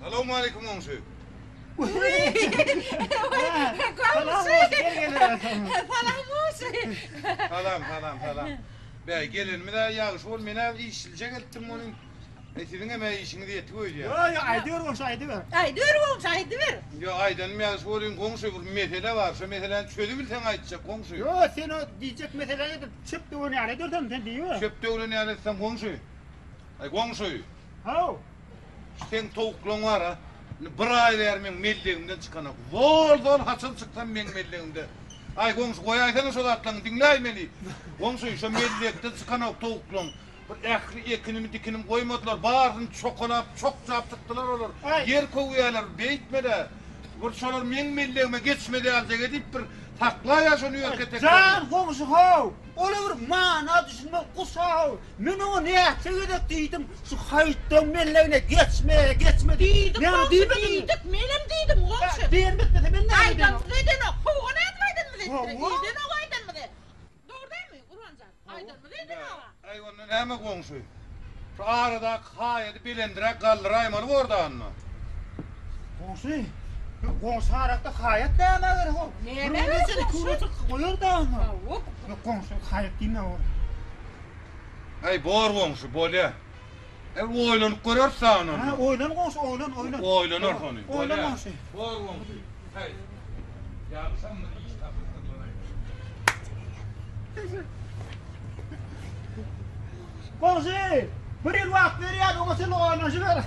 Salowmaleýkim goňşy. Goňşy. Salam goňşy. Salam, salam, salam. Bäý, gelenimiz-ä ýagşy boldy. Men-ä işlije gelipdim welin, siziňem-ä işiňiz ýetik öýdýän. Ýok, ýok, aýdyber goňşy, aýdyber. Aýdyber goňşy, aýdyber. Ýok, aýdanym ýagşy welin, goňşy, bir mesele bar. Şo meseläni çözübilseň aýtjak, goňşy. Ýok, sen o diýjek meseläňi edil çöp döwen ýaly edersiň, sen diýiber. Çöp döwlen ýaly etsem, goňşy. Aý, goňşy. Haw. Şu seň towuklaň bar-a, indi bir aý bäri meň mellegimden çykanok. Zol-zol haçan çyksam meň mellegimde. Aý, goňşy, goýaýsana şo zatlaňy, diňläý meni. Goňşy, şo mellekden çykanok towuklaň. Bir ähli ekinimi dikinim goýmadylar, barysyny çokalap, çokjap çykdylar olar. Ýer köwýärler, beýtme-le. Bir şolar meň mellegime geçmez ýalyjak edip bir saklaý-a şony ýörke teklerini. Jan goňşy how, ol-a bir mana düşünmez guş-a how. Men oňa näçe gezek diýdim, şu haýytdan mellegine geçme, geçme diýip. Diýdik goňşy, diýdik, menem diýdim goňşy. Diýen bitmese men näme edeýin? Aýdanymyzy edenok, howwa nädip aýdanymyzy etdirek, edenok aýdanymyzy. Dogry dälmi, Gurbanjan? Aýdanymyzy edenok-a. Aý onda näme goňşy? Şu aradaky haýady belendräk galdyraýmaly borda onda. Goňşy, goňşy arakda haýat nämä gerek ol? Nämä gerek goňşy? Goýar-da onda. Hawa. Ýok goňşy, haýat diýme ol. Aý bor goňşy, bolýa. Aý oýlanyp göreris dagy onda. Hä, oýlan goňşy, oýlan, oýlan. Oýlanarys ony. Oýlan goňşy. Bor goňşy. Haý. Ýagşam bir iş tapypdyrlar-aý. Goňşy, bir ýyl wagt berýän, oňa çenli oýlanyşyber.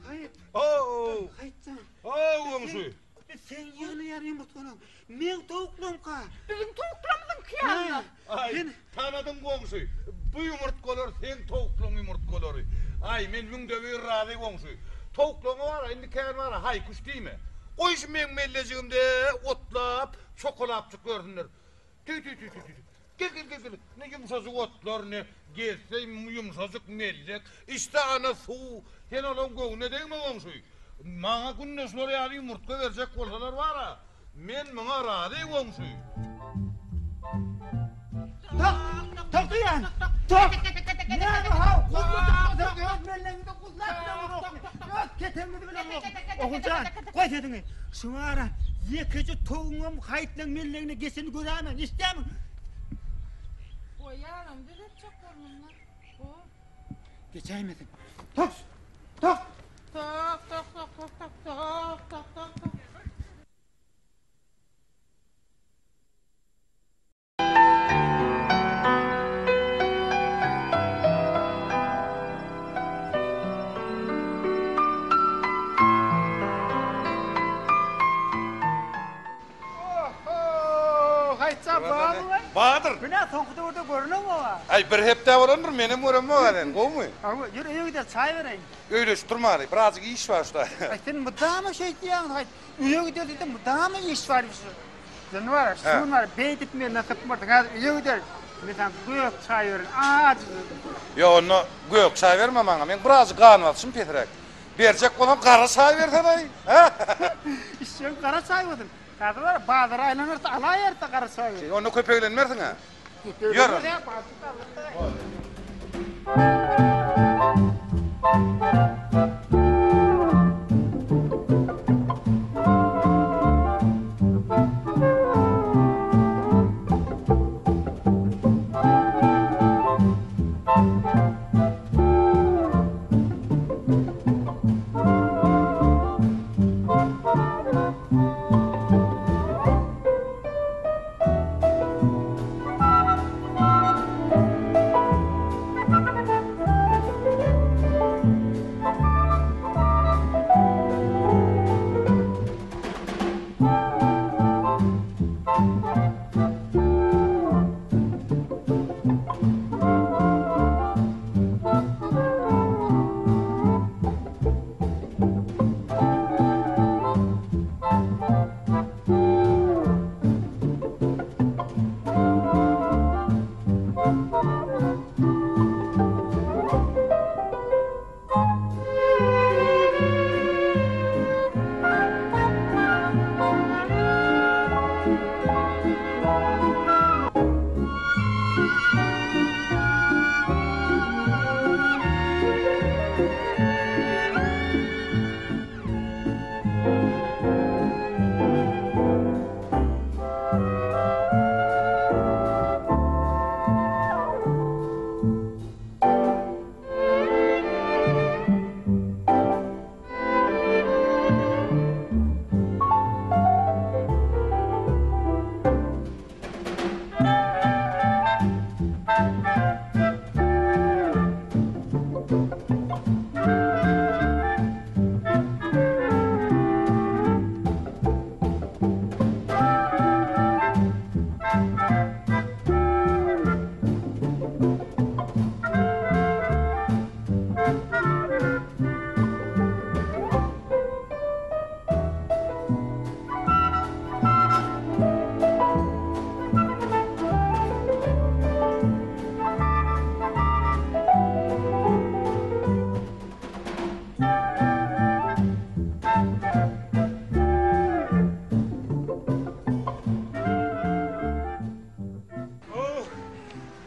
Haýyt. Ho-ow! Haýytjan. Ho-ow, goňşy! Seň ýygnaýan ýumurtgalaň meň towuklamka. Biziň towuklarymyzyňky ýaly. Aý, tanadyň goňşy. Bu ýumurtgalar seň towuklaň ýumurtgalary. Aý, men müňde bir razy goňşy. Towuklaňa bar-a, indi kän bar-a, haý-küş diýme. Goý şu meň mellejigimde otlap, çokalapjyk ýörsünler. Tü-tü-tü-tü-tü. Gel, gel, gel, gel. Ne ýumşajyk otlar, ne gezse ýumşajyk mellek. Içse ana suw. Sen olaň göwnüne degme goňşy. Maňa günde şular ýaly ýumurtga berjek bolsalar bar-a, men muňa razy goňşy. Tok! Tok diýýän! Tok! Näme haw, guzlajyk bolsaň öz mellegiňde guzlap bileňokmy? Öz ketegiňizi bileňokmy? Oguljan, goý sesiňi. Şu ara ýekeje towugyňam haýytlaň mellegine geçenini göräýmen, eşidýärmiň? Goýaram düzetjek bolmunda. Goý. Geçäýmesin. Tok! Tok! Tok, tok, tok, tok, tok, tok, tok, tok, tok. Barmy? Badyr. Bu nä soňky döwürde görüneňok-a. Aý, bir hepde bolandyr, menem göremok-a seni, gowumy? Hawa, ýör öýe gideris, çaý bereýin. Öýleşip durmaly, birazjyk iş bar şuda. Aý, sen mydama şeýtýäň, haý, öýe gideris diýseň, mydama iş bar diýip. Sen bar, şu gün bar, beýdip menden sypmarsyň, häzir öýe gideris. Men saňa gök çaý bereýin, ajy. Ýok, onda gök çaý berme maňa, meň birazjyk gan basyşym pesräk. Berjek bolsaň gara çaý bersene-aý, hä? Içseň gara çaý bolsun. Häzir bar, bazara aýlanarys, alaýarys-da gara çaýy. Onda köpeglenmersiň-ä. Ýör.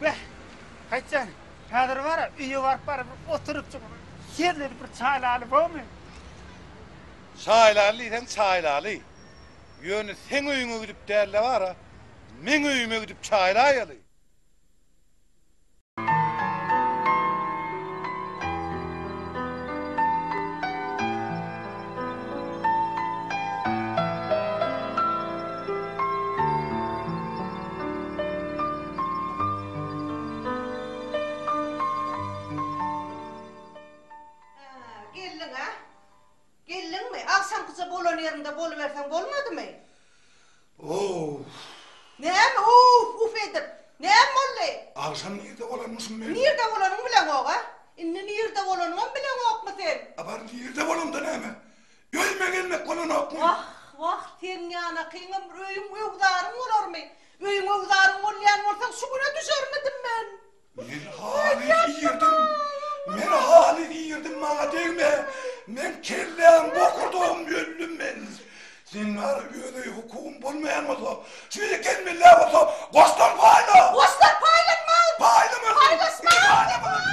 Beh, Haýtjan, häzir bar-a, öýe baryp baryp oturypjyk hezil edip bir çaýlaly bormy? Çaýlaly diýseň çaýlaly. Ýöne seň öýüňe gidip däl-de bar-a, meň öýüme gidip çaýlaýaly. Geldiň-ä? Geldiňmi? Agşamkyja bolan ýeriňde boluberseň bolmadymy? Owf! Näme owf, uf edip? Näme boldy? Agşam nirde bolanmyşym men? Nirde bolanyňy bileňok-a? Indi nirde bolanyňam bileňokmy sen? A bar nirde bolamda näme? Öýüme gelmek bolanokmy? Wah, wah, seň ýanakyňam bir öýüň öwzaryň bolarmy? Öýüň öwzaryň bolýan bolsaň şu güne düşermidim men? Men haly irdim. Men haly irdim maňa degme. Men kelläm bokurdagym öldüm men. Sen bar öz öý hukugym bolmaýan bolsa, şu ýere gelmeli bolsa, goşlar paýla. Goşlar paýlanmaz. Paýlamaz. Paýlaşmaz. Paýlamaz.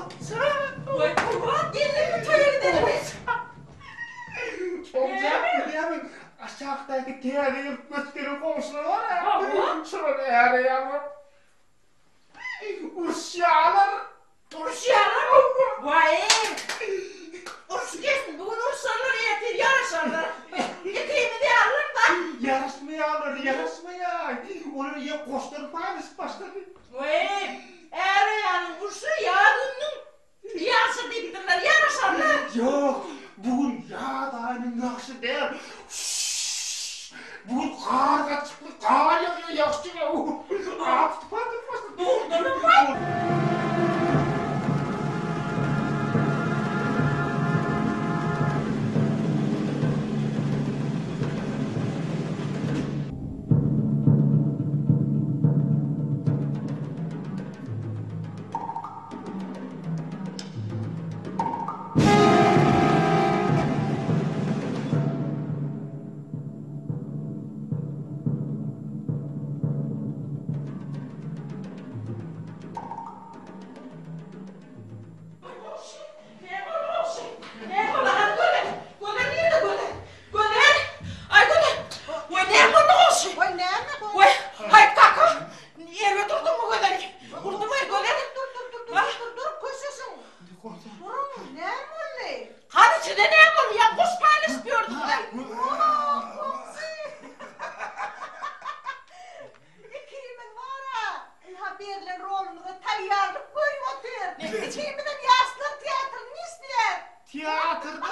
Goý Gurban gelin toýa gidelim. Oguljan bilýärmiň aşakdaky täze ýyl göç gelen goňşular bar-a. Şolar är-aýal bolup uruşýarlar. Uruşýarlar? Waý! Uruş gelsin, bu gün uruşarlar, ertir ýaraşarlar. Ikimiz ýalylar-da. Ýaraşmaýarlar, ýaraşmaýar. Olar ýa goşlary paýlaşyp başlady. Waý, är-aýalyň urşy ýaz gününiň ýagşy diýipdirler, ýaraşarlar. Ýok, bu gün ýaz aýynyň ýagşy däl. Şşş! Bu gün gar gaçykly, gar ýagýar, ýagyş ýagýar. At tupan diýip başlady. Dogrudanam waý! Erbet urduňmy Gözel? Urdumy Gözel? Dur, dur, dur, dur, dur, dur, köşeşiň. Duruň, näme boldy? Hany size näme boldy? Ýa goş paýlaşyp ýördüňiz-ä? Wah, goňşy. Ikimiz bar-a, ynha berlen rolumyza taýýarlyk görüp otyr. Ikimizem ýaşlar teatrynda işleýäs. Teatrda?